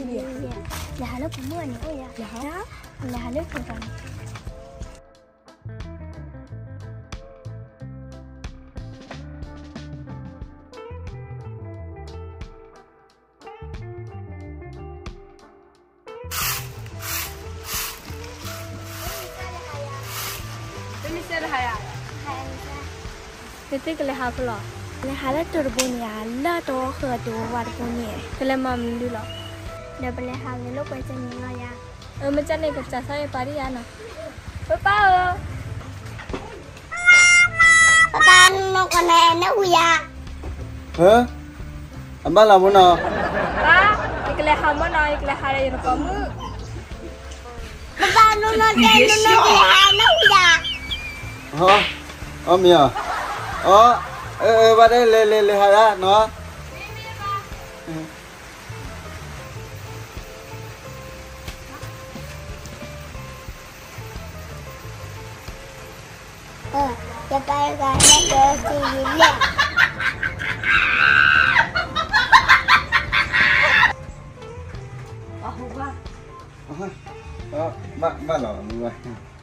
လဲၤဟးလၢပမုၢ်န့ၣ်အိၣ်ယၤ, လဲၤဟးလၢပမုၢ်န့ၣ်. သုမ့ၢ်စဲလဲၤဟးယၤ, သုသ့ၣ်ကလဲၤဟးဖဲလဲၣ်. လဲၤဟးလၢတိၤတဘိန့ၣ်ဧါ, လၢတဝီဃၢၤတိၤဝါတဘိန့ၣ်, ကလဲၤမၤမနုၤလီၤ. ဒီးပလဲၤဟးဂဲၤလိာ်ကွဲစ့ၢ်န့ၣ်လီၤယၤ. အၢ မ့ၢ်ကန့ၣ် ကစၢ်သီအံၤပာ်ဒံးယၤနီၤ. ပၢ်ပၢ်ဧၢ, ပၢ်ပၢ်နီၢ်နီၢ်ကန့ၣ် နဝံၤယၤ. ဟၢ, အဘၣ်လီၤမ့ၢ်နီၤ. ပၢ်, ယကလဲၤဟးမ့ၢ်နီၤ, ယကလဲၤဟးဒီးယတကိးမုၣ်. ပၢ်ပၢ်နီၢ်နီၢ်တဲ နီၢ်နီၢ်ကလဲၤဟး နဝံၤယၤ. ဟီ, အီမ့ၢ်ဧါ, အီ, အၢ အၢ ဘၣ်ဒဲး လဲၤ လဲၤ လဲၤဟးယၤနီၤ. ယပၢ်ဂၤန့ၣ်ဒီးစံးယံၤလဲၣ်. ဘၣ်လီၤ,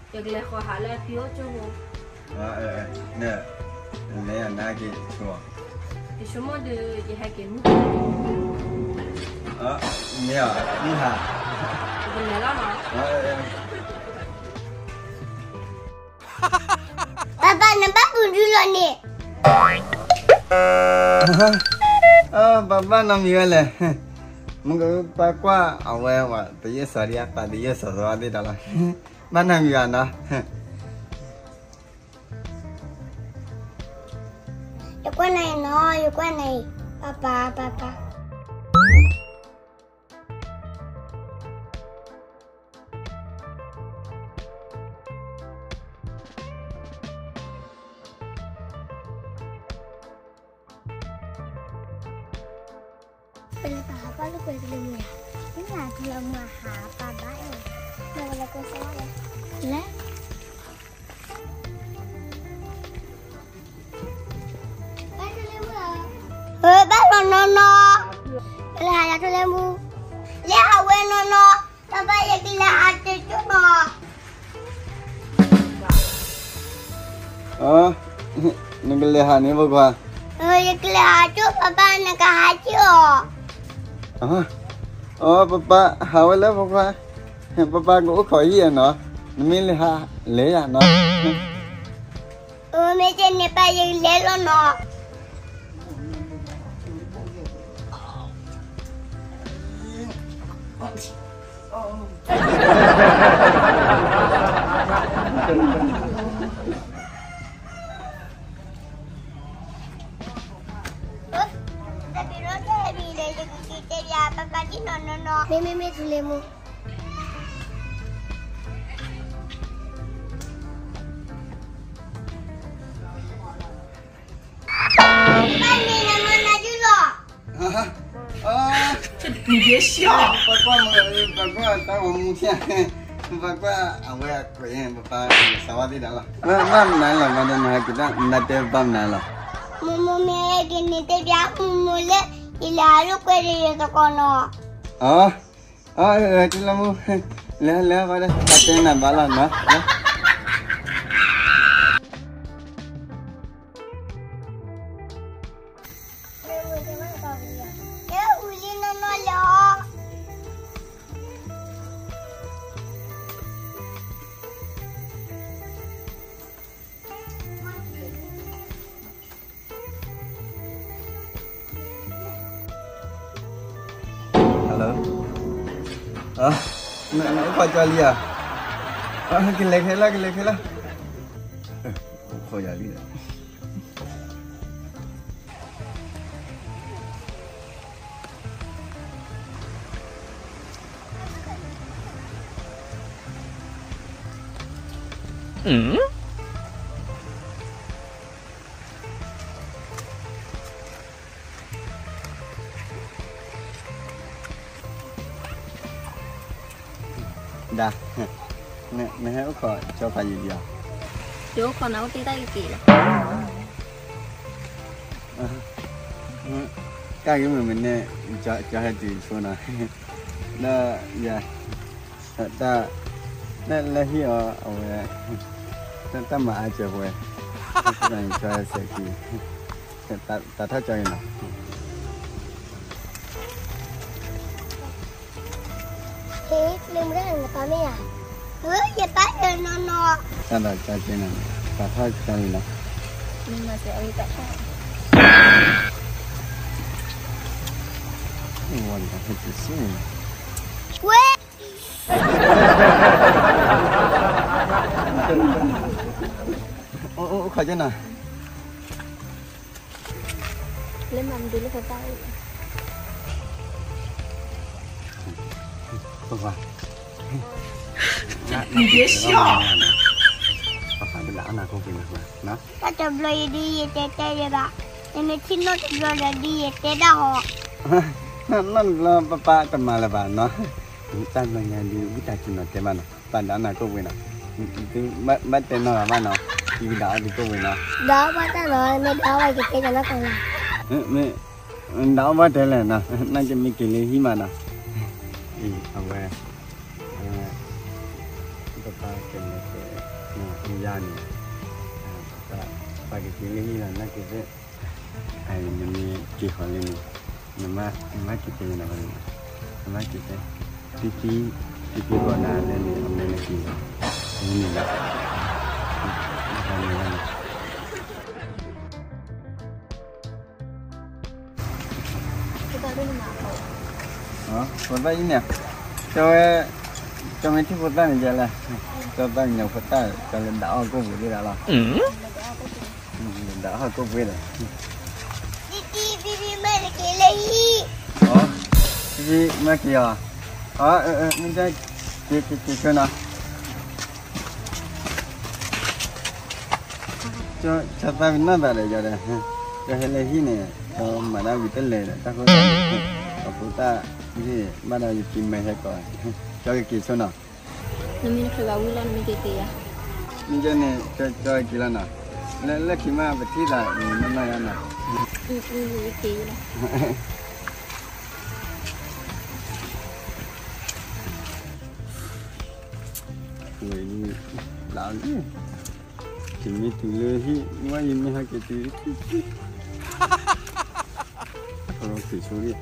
ယကလဲၤဃီၤဟးလၢဖံအိၣ်ကၠိဖိ, လဲၤအနါက့ၤဆိ, ယဆိကမိၣ်ဒီး ယဟဲက့ၤမုၢ်, မ့ၢ်ဧါ, မုၢ်ဟါ, ယကလဲၤလီၤနီၤ. ပၢ်ပၢ် နဘၣ်ပူၤဒုလီၤန့ၣ်. ပၢ်ပၢ်နီတမံၤဝဲလဲၣ်, မ့ၢ်ကပၢ်ကွၢ်အဝဲဝဲ တယဲၢ်စီၤဒံး ပၢ်တယဲၢ်စီၤစီၤသ့ၣ်တၢ်လီၤ, ဘၣ်နီတမံၤဘၣ်နီၤ. ယကွၢ်နၤအံၤနီၤ, ယကွၢ်နၤအံၤ, ပၢ်ပၢ် ပၢ်ပၢ်. ပလဲၤပာ်ပၢ်လိာ်ကွဲကလုာ်မ့ၢ်ဧါ, မ့ၢ်နၤထူလၢမူအဟးပာ်ဘၣ်အံၤ, လဲၤဝဲလဲၤကွဲစၢ်ဝဲလဲၣ်, လဲၤ. ဘၣ်လီၤနီၢ်နီၢ်, ကလဲၤဟးယၤထူလၢမူ, လဲၤဟးဝဲနီၢ်နီၢ်, ပၢ်ပၢ် ယကလဲၤဟးတကၠိၢ်နီၤ. နကလဲၤဟးန့ၣ်ဖိခွါ, ယကလဲၤဟးကၠိၢ် ပၢ်ပၢ် နကဟးကၠိၢ်အီၤ. အီ ပၢ်ပၢ် ဟးဝဲလၢဖိခွါ, ပၢ်ပၢ်ကအိၣ်ခိးဟံၣ်အနီၤ, နမ့ၢ်လဲၤဟးလဲၤယၤနီၤ. အၢ မ့ၢ်ကဲန့ၣ် ပၢ်ယကလဲၤလီၤနီၤ. တၢ်ပံၤရီၣ်တၢ်အံၤဒီး ယကက့ၤတဲပၠး ပၢ်ပၢ်ဒ်နီၢ်နီၢ်နီၤ. မ့ၢ်မ့ၢ်မ့ၢ် ထူလ့မူ. ပၢ်ကွၢ်မ့ၢ် ပၢ်ကွၢ်တၢ်ဂီၤမူဖျၢၣ်, ပၢ်ကွၢ်အဝဲကွဲး ပၢ်ပၢ် စးဝါသ့ၣ်တၢ်လီၤ. ဘၣ်မနုၤလီၤ မၤဒီးနဟဲက့ၤတၢ် နတဲဘၣ်မနုၤလီၤ. မိၢ်မိၢ်မ့ၢ်ဟဲက့ၤန့ၣ် တဲပၠးမိၢ်မိၢ်လၢ ယလဲၤဟးလိာ်ကွဲဒီးယသကိးနီၤ. အၢ အၢ ထူလ့မူ, လဲၤလဲၤ ပၢ်တဲနၤဘၣ်လီၤနီၤ. ဟဲလီၤ, နအိၣ်ခိးကၠီလံဧါ. ကလဲၤခဲလၢာ် ကလဲၤခဲလၢာ်, အိၣ်ခိးယၤလံ. ဒၣ်, နဟဲအိၣ်ခိးကၠီဖးယံာ်ဒံးဧါ. ယအိၣ်ခိးနၤအိၣ်တ့ၢ်တၢ်ကက့ၤလီၤ. ကၢ်ဂ့ၤမုၢ်မနုၤ, ကၠီဟဲတုၤဆိနီၤ, ဒီးယၤ, တၢ်, လၢဟံၣ်အီၤအဝဲ, တၢ်မၤအါစၢၤပှဲၤ, ကၠီဟဲစဲးက့ၤ, သးထီၣ်ကၠီဂ့ၤနီၤ. ဟ့ၣ်, မ့ၢ်မတၤနပၢ်မ့ၢ်ယၤ, ယပၢ်ယနီၤနီၤ, တၢ်ဒီးကၠီက့ၤနီၤ, သးထီၣ်ကၠီဂ့ၤနီၤ, မ့ၢ်မၤစဲးအဝဲသးထီၣ်, ဝါဒီးဟဲက့ၤဆူ, ဝဲ, အိၣ်ခိးကၠီနီၤ. လၢမၤမဒုလၢဖိသၣ်အိၣ်လီၤ, ပပၢ်, နကဲဆှီ, ပပၢ်တဒၣ်အီၣ်နၤကိၣ်ပှ့ၤနီၤ, တၢ်တဘျီအံၤဒ်ယတဲတဲယဲဘၣ်, နမ့ၢ်ထံၣ်နီၢ်တဘျီဒီးဒ်ယတဲဒၣ်ဟီ, နီၢ်တဘျီပပၢ်တမၤလၢၤဘၣ်နီၤ, တၢ်ဘျီညါဒ်ဝံသးစူၤနီၤတဲဘၣ်နီၤ, ပၢ်ဒၣ်အီၣ်နၤကိၣ်ပှ့ၤနီၤ, ဘၣ်တဲနီၢ်ဂၤဘၣ်နီၤ, ယကဒၣ်အီၣ်သုကိၣ်ပှ့ၤနီၤ, ဒၣ်အီၣ်ဘၣ်တၢ်နီၤ, မ့ၢ်ဒၣ်အီၣ်ဘၣ်ယကတဲကနီၢ်ကနီၤ, မ့ၢ်, ဒၣ်အီၣ်ဘၣ်တဲလဲၣ်နီၤ, နကမ့ၢ်က့ၤလၢဟံၣ်မးနီၤ, အံၤအဝဲ ပပၢ်ကလဲၤတဲ, အယါန့ၣ်, ပကက့ၤလၢဟံၣ်လီၤ နက့ၤသ့, နမ့ၢ်က့ၤဃီၤလၢန့ၣ်, နမ့ၢ်က့ၤတဲန့ၣ်, နမ့ၢ်က့ၤတဲ, တံတံ, တံတံဂီၤနၤလၢန့ၣ် အမဲာ်နက့ၤလီၤ, န့ၣ်လီၤ, ဖိသၣ်အံၤန့ၣ်, ကၠီဝဲ, ကၠီမ့ၢ်ထံၣ်ဖိသၣ်န့ၣ်ယဲလဲၣ်, ကၠီသၣ်ကညီၤဖိသၣ် ကၠီလၢဒၣ်အီၣ်ကိၣ်ပှ့ၤသ့ၣ်ဒၣ်လီၤ, ဒၣ်အီၣ်ကိၣ်ပှ့ၤဒီး, တံတံမ့ၢ်က့ၤလၢဟံၣ်, တံတံမ့ၢ်က့ၤအီၤ, မ့ၢ်က့ၤက့ၤက့ၤနီၤ ကၠီသၣ်ကနီၣ်သးဒီးယၤဒီး, ကၠီဟဲလၢဟံၣ်န့ၣ်, ကၠီမၤတၢ်ဝံၤတလဲၤဒီး တၢ်ဃိသးန့ၣ်, အဖိသၣ်, ဘၣ်ဒီးယက့ၤမဲာ်ဟဲကီး, ကၠီကက့ၤဆိနီၤ, နမ့ၢ်နချုးဘၣ်ဝံၤလီၤ နမ့ၢ်က့ၤက့ၤယၤ, မ့ၢ်ကဲန့ၣ်, ကၠီက့ၤလီၤနီၤ, လၢခံမးပထံၣ်သးနီၤနီၤယၤနီၤ, က့ၤလီၤ, ဝဲ, လၢ, ယမ့ၢ်တုၤလၢဟံၣ်, ဝဲယမ့ၢ်ဟဲက့ၤတုၤ, က့ၤဆိလံ,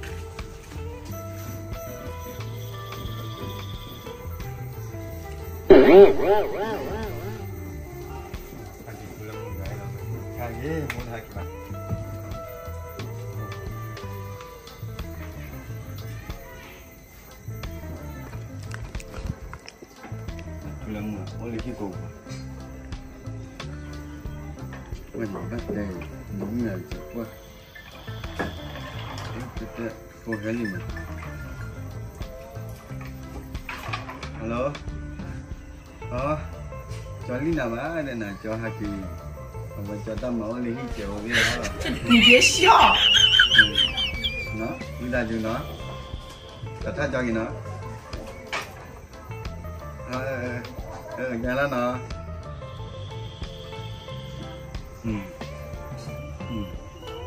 ထူလၢမူအိၣ်လၢဟံၣ်ကိးပူၤ, ဝဲန့ၣ်ဘၣ်တဲ, နမ့ၢ်ကကွၢ်, တဲတဲ, ဖိဟဲလံမး, hello, အ, ကၠီလံနၤဘၣ်ဒီးနၤ ကၠီဟဲက့ၤ, အဝဲကၠီတၢ်မၤအိၣ်လၢဟံၣ်ကဲးဝဲသ့ၣ်လီၤ, ဝံသးစူၤနီၤ, သးထီၣ်ကၠီက့ၤနီၤ အ, ကလီၤနီၤ, တ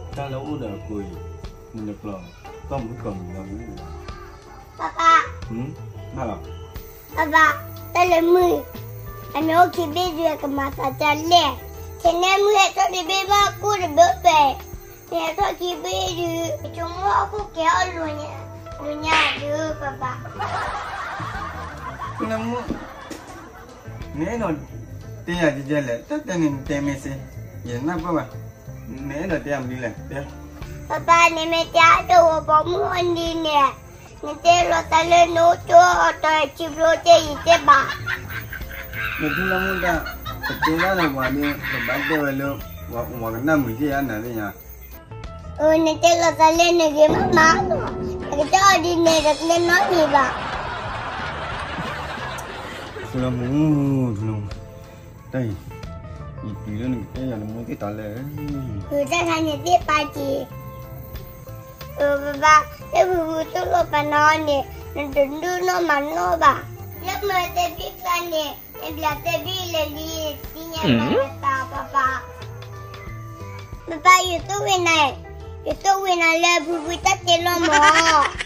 ၢ်လၢအိၣ်ဒီးအကိးအံၤ, မုၢ်နကျီၢ်, ကီၢ်မုၢ်ကီၢ်မုၢ်လီၤမုၢ်, ပၢ်ပၢ်, ဘၣ်လီၤ, ပၢ်ပၢ်, တၢ်လၢမုၢ်, အမ့ၢ်အိၣ်ခံဘ့ၣ်ဒုး အကမၤသးဒ်လဲၣ်, ခဲန့ၣ်မုၢ်ဟဲထီၣ်တဘ့ၣ်ဘၣ် ကိၢ်တဘ့ၣ်ပဲ, မ့ၢ်ဟဲထီၣ်ခံဘ့ၣ်ဒုး ကဆိကမိၣ်ဟီၣ်ခိၣ်ကဲအီၣ်လိာ်ညါ, လိာ်ညါဒုး ပၢ်ပၢ်, နအဲၣ်ဒိးတဲယၤဒ်လဲၣ်, တၢ်တဲန့ၣ် နတဲမ့ၢ်စ့ၢ်, ယနၢ်ပၢၢ်ဘၣ်, နအဲၣ်ဒိးတဲယၤမနုၤလဲၣ်, တဲ, ပၢ်ပၢ် နမ့ၢ်တဲအဒိၣ်ဝဲပိာ်မုၣ်အီၤဒ်န့ၣ်, နတဲလိာ်သးလၢနအိၣ်ကၠိအီၤတီၤထံဘျိတ့ၢ်ယံၤတ့ၢ်ဘၣ်, နထူလၢမူတၢ်, ပတဲဒၣ်လၢပှၤဒီး ပဘၣ်တဲဝဲလၢ, ပှၤကနၣ်မုာ်က့ၤယါနၤသ့ၣ်ညါ နတဲလိာ်သးလၢနဂ့ၤမးမး, အကတၢၢ်အီၤဒ်န့ၣ်ဒီး တနီၣ်န့ၣ်ဘၣ်, ထူလၢမူ, ထူလၢမူ, တၢ်အံၤ, ယတုၤလၢနကတဲယၤနမိၢ်သ့ၣ်တၢ်လဲၣ်, တၢ်ခါန့ၣ်သ့ၣ်ပာ်က့ၤ, ပၢ်ပၢ်, လၢပူၤပူၤသိၣ်လိပာ်နၤအီၤန့ၣ် နတဒုးနီၢ်မၤနီၢ်ဘၣ်, လၢမတဘ့ၣ်သးန့ၣ် နဘျးတဘ့ၣ်လၢလံ သ့ၣ်ညါဘၣ်နသး ပၢ်ပၢ်. ပၢ်ပၢ် ယသိၣ်ဝ့နၤ, ယသိၣ်ဝ့နၤလၢဖုဖုတၢ်တ့လီၤမၢ်.